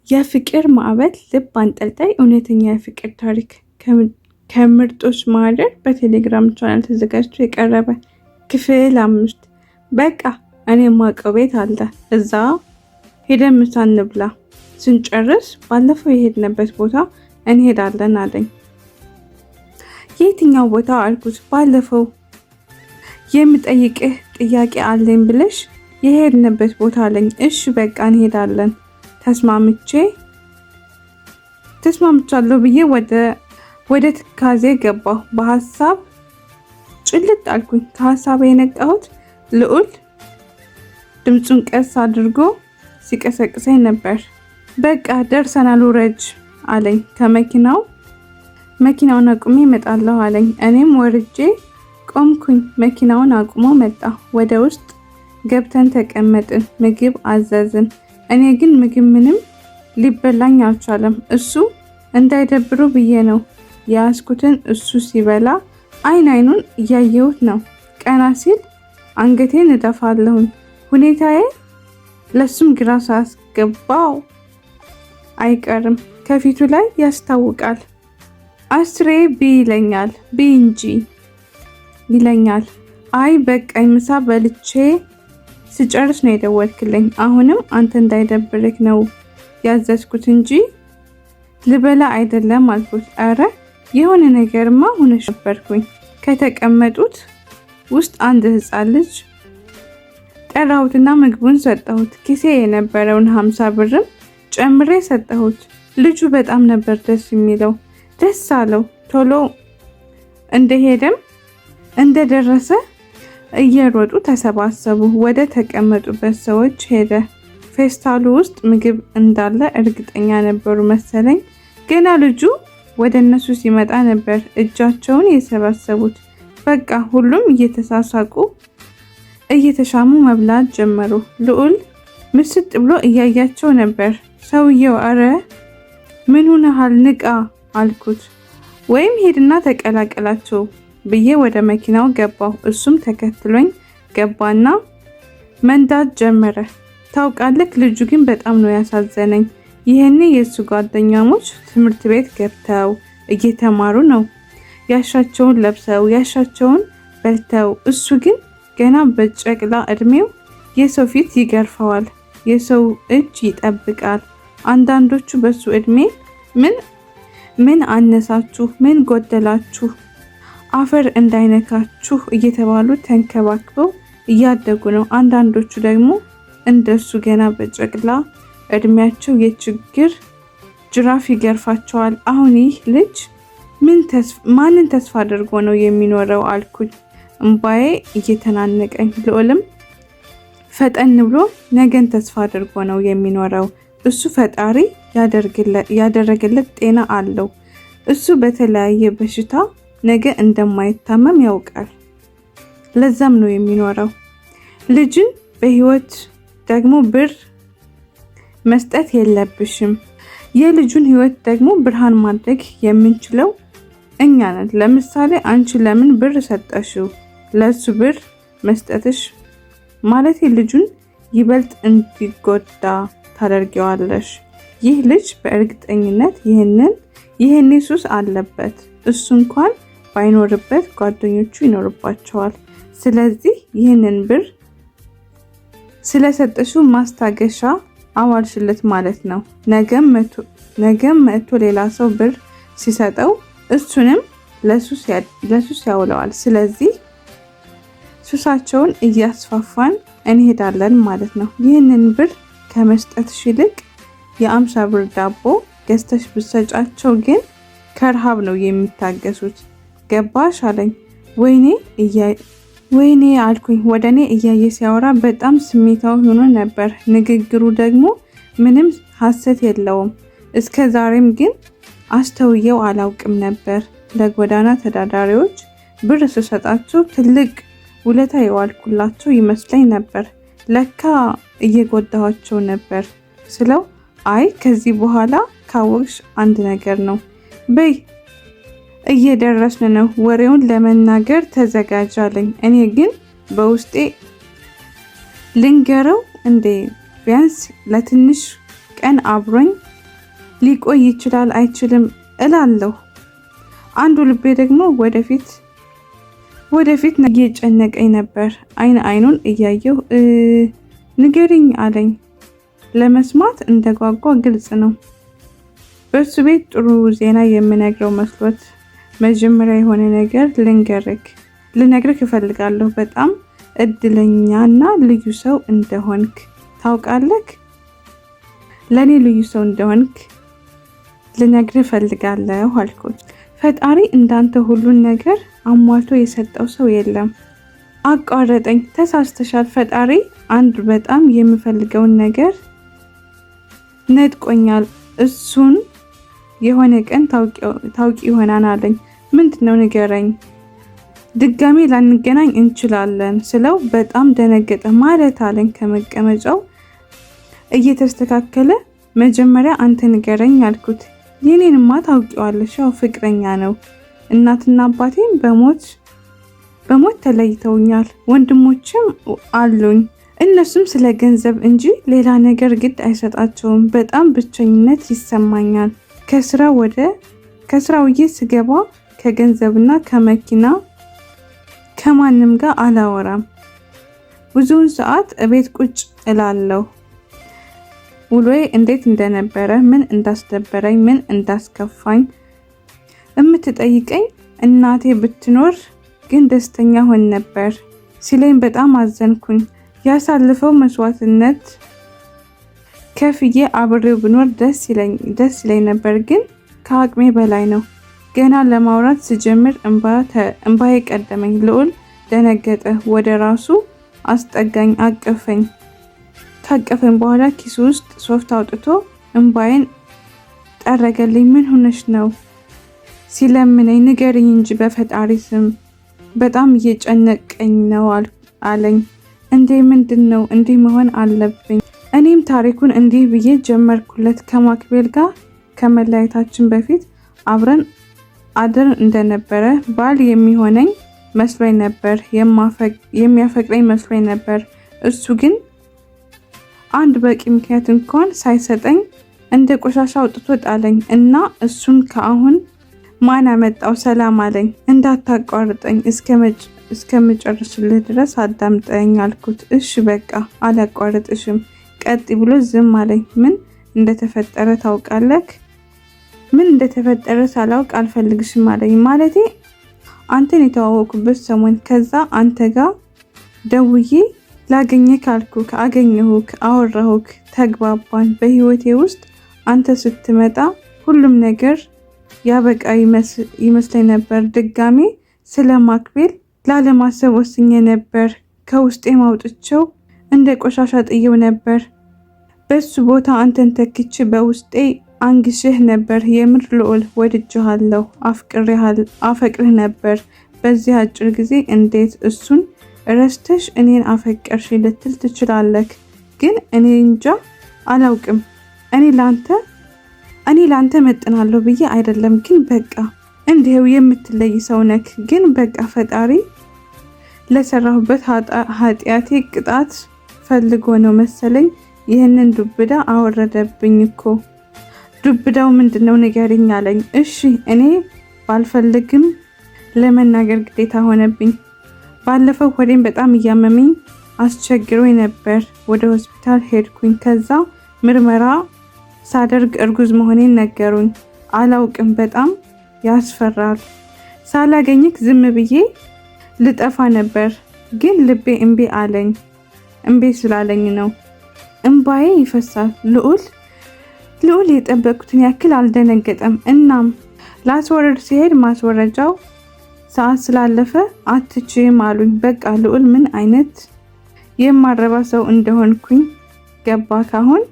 የፍቅር ማዕበል ልብ አንጠልጣይ እውነተኛ የፍቅር ታሪክ ከምርጦች ማህደር በቴሌግራም ቻናል ተዘጋጅቶ የቀረበ ክፍል 5። በቃ እኔ የማውቀው ቤት አለ፣ እዛ ሄደን ምሳ እንብላ፣ ስንጨርስ ባለፈው የሄድንበት ቦታ እንሄዳለን አለኝ። የትኛው ቦታ አልኩት። ባለፈው የምጠይቅህ ጥያቄ አለኝ ብለሽ የሄድንበት ቦታ አለኝ። እሺ በቃ እንሄዳለን ተስማምቻለሁ ብዬ ወደ ትካዜ ገባሁ። በሀሳብ ጭልጥ አልኩኝ። ከሀሳብ የነቃሁት ልዑል ድምፁን ቀስ አድርጎ ሲቀሰቅሰኝ ነበር። በቃ ደርሰናል ውረጅ አለኝ። ከመኪናው መኪናውን አቁሜ እመጣለሁ አለኝ። እኔም ወርጄ ቆምኩኝ። መኪናውን አቁሞ መጣ። ወደ ውስጥ ገብተን ተቀመጥን። ምግብ አዘዝን። እኔ ግን ምግብ ምንም ሊበላኝ አልቻለም። እሱ እንዳይደብሩ ብዬ ነው የያዝኩትን። እሱ ሲበላ አይን አይኑን እያየሁት ነው። ቀና ሲል አንገቴን እደፋለሁኝ። ሁኔታዬ ለሱም ግራ ሳያስገባው አይቀርም። ከፊቱ ላይ ያስታውቃል። አስሬ ቢ ይለኛል፣ ቢ እንጂ ይለኛል። አይ በቃኝ፣ ምሳ በልቼ ስጨርስ ነው የደወልክልኝ። አሁንም አንተ እንዳይደብርክ ነው ያዘዝኩት እንጂ ልበላ አይደለም አልኩት። አረ የሆነ ነገርማ ሆነሽ ነበርኩኝ። ከተቀመጡት ውስጥ አንድ ሕፃን ልጅ ጠራሁትና ምግቡን ሰጠሁት። ኪሴ የነበረውን 50 ብርም ጨምሬ ሰጠሁት። ልጁ በጣም ነበር ደስ የሚለው፣ ደስ አለው። ቶሎ እንደሄደም እንደደረሰ እየሮጡ ተሰባሰቡ። ወደ ተቀመጡበት ሰዎች ሄደ። ፌስታሉ ውስጥ ምግብ እንዳለ እርግጠኛ ነበሩ መሰለኝ። ገና ልጁ ወደ እነሱ ሲመጣ ነበር እጃቸውን የሰበሰቡት። በቃ ሁሉም እየተሳሳቁ እየተሻሙ መብላት ጀመሩ። ልዑል ምስጥ ብሎ እያያቸው ነበር። ሰውየው አረ ምን ሆነሃል? ንቃ አልኩት። ወይም ሄድና ተቀላቀላቸው ብዬ ወደ መኪናው ገባሁ። እሱም ተከትሎኝ ገባና መንዳት ጀመረ። ታውቃለህ፣ ልጁ ግን በጣም ነው ያሳዘነኝ። ይህኔ የእሱ ጓደኛሞች ትምህርት ቤት ገብተው እየተማሩ ነው፣ ያሻቸውን ለብሰው ያሻቸውን በልተው፣ እሱ ግን ገና በጨቅላ እድሜው የሰው ፊት ይገርፈዋል፣ የሰው እጅ ይጠብቃል። አንዳንዶቹ በሱ እድሜ ምን ምን አነሳችሁ፣ ምን ጎደላችሁ፣ አፈር እንዳይነካችሁ እየተባሉ ተንከባክበው እያደጉ ነው። አንዳንዶቹ ደግሞ እንደሱ ገና በጨቅላ እድሜያቸው የችግር ጅራፍ ይገርፋቸዋል። አሁን ይህ ልጅ ማንን ተስፋ አድርጎ ነው የሚኖረው አልኩኝ፣ እምባዬ እየተናነቀኝ። ልዑልም ፈጠን ብሎ ነገን ተስፋ አድርጎ ነው የሚኖረው። እሱ ፈጣሪ ያደረገለት ጤና አለው። እሱ በተለያየ በሽታ ነገ እንደማይታመም ያውቃል። ለዛም ነው የሚኖረው። ልጅን በህይወት ደግሞ ብር መስጠት የለብሽም። የልጁን ህይወት ደግሞ ብርሃን ማድረግ የምንችለው እኛ ነን። ለምሳሌ አንቺ ለምን ብር ሰጠሽው? ለሱ ብር መስጠትሽ ማለት ልጁን ይበልጥ እንዲጎዳ ታደርጊዋለሽ። ይህ ልጅ በእርግጠኝነት ይህኔ ሱስ አለበት። እሱ እንኳን ባይኖርበት ጓደኞቹ ይኖርባቸዋል። ስለዚህ ይህንን ብር ስለሰጠሽው ማስታገሻ አዋልሽለት ማለት ነው። ነገም መጥቶ ሌላ ሰው ብር ሲሰጠው እሱንም ለሱስ ያውለዋል። ስለዚህ ሱሳቸውን እያስፋፋን እንሄዳለን ማለት ነው። ይህንን ብር ከመስጠትሽ ይልቅ የ50 ብር ዳቦ ገዝተሽ ብትሰጫቸው ግን ከረሃብ ነው የሚታገሱት። ገባሽ አለኝ። ወይኔ አልኩኝ። ወደ እኔ እያየ ሲያወራ በጣም ስሜታዊ ሆኖ ነበር። ንግግሩ ደግሞ ምንም ሐሰት የለውም። እስከ ዛሬም ግን አስተውየው አላውቅም ነበር። ለጎዳና ተዳዳሪዎች ብር ስሰጣቸው ትልቅ ውለታ የዋልኩላቸው ይመስለኝ ነበር። ለካ እየጎዳኋቸው ነበር ስለው፣ አይ ከዚህ በኋላ ካወቅሽ አንድ ነገር ነው፣ በይ እየደረስን ነው፣ ወሬውን ለመናገር ተዘጋጃለኝ። እኔ ግን በውስጤ ልንገረው እንዴ? ቢያንስ ለትንሽ ቀን አብሮኝ ሊቆይ ይችላል አይችልም እላለሁ። አንዱ ልቤ ደግሞ ወደፊት ወደፊት እየጨነቀኝ ነበር። አይን አይኑን እያየሁ ንገሪኝ አለኝ። ለመስማት እንደጓጓ ግልጽ ነው። በሱ ቤት ጥሩ ዜና የምነግረው መስሎት መጀመሪያ የሆነ ነገር ልንገርክ ልነግርህ እፈልጋለሁ። በጣም እድለኛና ልዩ ሰው እንደሆንክ ታውቃለህ። ለእኔ ልዩ ሰው እንደሆንክ ልነግርህ እፈልጋለሁ አልኩት። ፈጣሪ እንዳንተ ሁሉን ነገር አሟልቶ የሰጠው ሰው የለም። አቋረጠኝ። ተሳስተሻል። ፈጣሪ አንድ በጣም የምፈልገውን ነገር ነጥቆኛል። እሱን የሆነ ቀን ታውቂ ይሆናል አለኝ። ምንድን ነው ንገረኝ። ድጋሜ ላንገናኝ እንችላለን ስለው በጣም ደነገጠ። ማለት አለኝ ከመቀመጫው እየተስተካከለ። መጀመሪያ አንተ ንገረኝ አልኩት። የኔንማ ታውቂዋለሽ፣ ያው ፍቅረኛ ነው። እናትና አባቴም በሞት በሞት ተለይተውኛል። ወንድሞችም አሉኝ። እነሱም ስለ ገንዘብ እንጂ ሌላ ነገር ግድ አይሰጣቸውም። በጣም ብቸኝነት ይሰማኛል። ከስራ ወደ ከስራ ውዬ ስገባ ከገንዘብና ከመኪና ከማንም ጋር አላወራም። ብዙውን ሰዓት እቤት ቁጭ እላለሁ። ውሎዬ እንዴት እንደነበረ፣ ምን እንዳስደበረኝ፣ ምን እንዳስከፋኝ የምትጠይቀኝ እናቴ ብትኖር ግን ደስተኛ ሆን ነበር ሲለኝ በጣም አዘንኩኝ። ያሳልፈው መስዋዕትነት ከፍዬ አብሬው ብኖር ደስ ይለኝ ነበር፣ ግን ከአቅሜ በላይ ነው። ገና ለማውራት ስጀምር እንባዬ ቀደመኝ። ልዑል ደነገጠ። ወደ ራሱ አስጠጋኝ፣ አቀፈኝ። ካቀፈኝ በኋላ ኪሱ ውስጥ ሶፍት አውጥቶ እንባዬን ጠረገልኝ። ምን ሆነሽ ነው ሲለምነኝ፣ ንገሪኝ እንጂ በፈጣሪ ስም በጣም እየጨነቀኝ ነው አለኝ። እንዴ ምንድን ነው? እንዲህ መሆን አለብኝ። እኔም ታሪኩን እንዲህ ብዬ ጀመርኩለት። ከማክቤል ጋር ከመለያየታችን በፊት አብረን አድር እንደነበረ፣ ባል የሚሆነኝ መስሎኝ ነበር፣ የሚያፈቅረኝ መስሎኝ ነበር። እሱ ግን አንድ በቂ ምክንያት እንኳን ሳይሰጠኝ እንደ ቆሻሻ አውጥቶ ጣለኝ እና እሱን ከአሁን ማን አመጣው ሰላም አለኝ። እንዳታቋርጠኝ እስከምጨርስልህ ድረስ አዳምጠኝ አልኩት። እሺ በቃ አላቋርጥሽም ቀጥ ብሎ ዝም አለኝ። ምን እንደተፈጠረ ታውቃለህ? ምን እንደተፈጠረ ሳላውቅ አልፈልግሽም አለኝ። ማለቴ አንተን የተዋወቁበት ሰሞን፣ ከዛ አንተ ጋር ደውዬ ላገኘህ ካልኩክ፣ አገኘሁክ፣ አወራሁክ፣ ተግባባን። በህይወቴ ውስጥ አንተ ስትመጣ ሁሉም ነገር ያበቃ ይመስለኝ ነበር። ድጋሜ ስለ ማክቤል ላለማሰብ ወስኜ ነበር። ከውስጤ ማውጥቼው እንደ ቆሻሻ ጥየው ነበር። በሱ ቦታ አንተን ተክቼ በውስጤ አንግሽህ ነበር። የምር ልዑል ወድጄሃለሁ፣ አፈቅርህ ነበር። በዚህ አጭር ጊዜ እንዴት እሱን ረስተሽ እኔን አፈቀርሽ ልትል ትችላለህ። ግን እኔ እንጃ አላውቅም። እኔ ላንተ መጥናለሁ ብዬ አይደለም፣ ግን በቃ እንዲህው የምትለይ ሰው ነክ። ግን በቃ ፈጣሪ ለሰራሁበት ኃጢአቴ ቅጣት ፈልጎ ነው መሰለኝ ይህንን ዱብዳ አወረደብኝ እኮ። ዱብዳው ምንድን ነው ንገሪኝ አለኝ። እሺ እኔ ባልፈልግም ለመናገር ግዴታ ሆነብኝ። ባለፈው ሆዴን በጣም እያመመኝ አስቸግሮኝ ነበር። ወደ ሆስፒታል ሄድኩኝ። ከዛ ምርመራ ሳደርግ እርጉዝ መሆኔን ነገሩኝ። አላውቅም፣ በጣም ያስፈራል። ሳላገኝክ ዝም ብዬ ልጠፋ ነበር፣ ግን ልቤ እምቢ አለኝ። እምቢ ስላለኝ ነው። እምባዬ ይፈሳል። ልዑል የጠበቅኩትን ያክል አልደነገጠም። እናም ላስወረድ ሲሄድ ማስወረጃው ሰዓት ስላለፈ አትችይም አሉኝ። በቃ ልዑል ምን አይነት የማረባ ሰው እንደሆንኩኝ ገባ ካሁን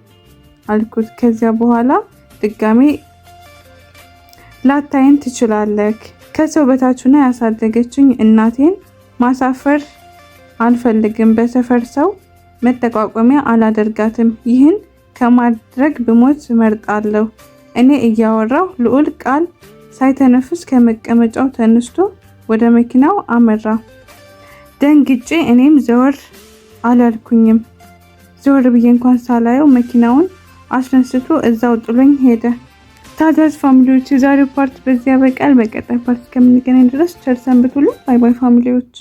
አልኩት። ከዚያ በኋላ ድጋሜ ላታይን ትችላለህ። ከሰው በታች ሆና ያሳደገችኝ እናቴን ማሳፈር አልፈልግም። በሰፈር ሰው መጠቋቋሚያ አላደርጋትም። ይህን ከማድረግ ብሞት እመርጣለሁ። እኔ እያወራሁ ልዑል ቃል ሳይተነፍስ ከመቀመጫው ተነስቶ ወደ መኪናው አመራ። ደንግጬ እኔም ዘወር አላልኩኝም። ዘወር ብዬ እንኳን ሳላየው መኪናውን አስነስቶ እዛው ጥሎኝ ሄደ። ታዲያስ family ዎች፣ የዛሬው part በዚያ ያበቃል። በቀጣይ part እስከምንገናኝ ድረስ ቸር ሰንብቱልኝ። Bye bye family ዎች።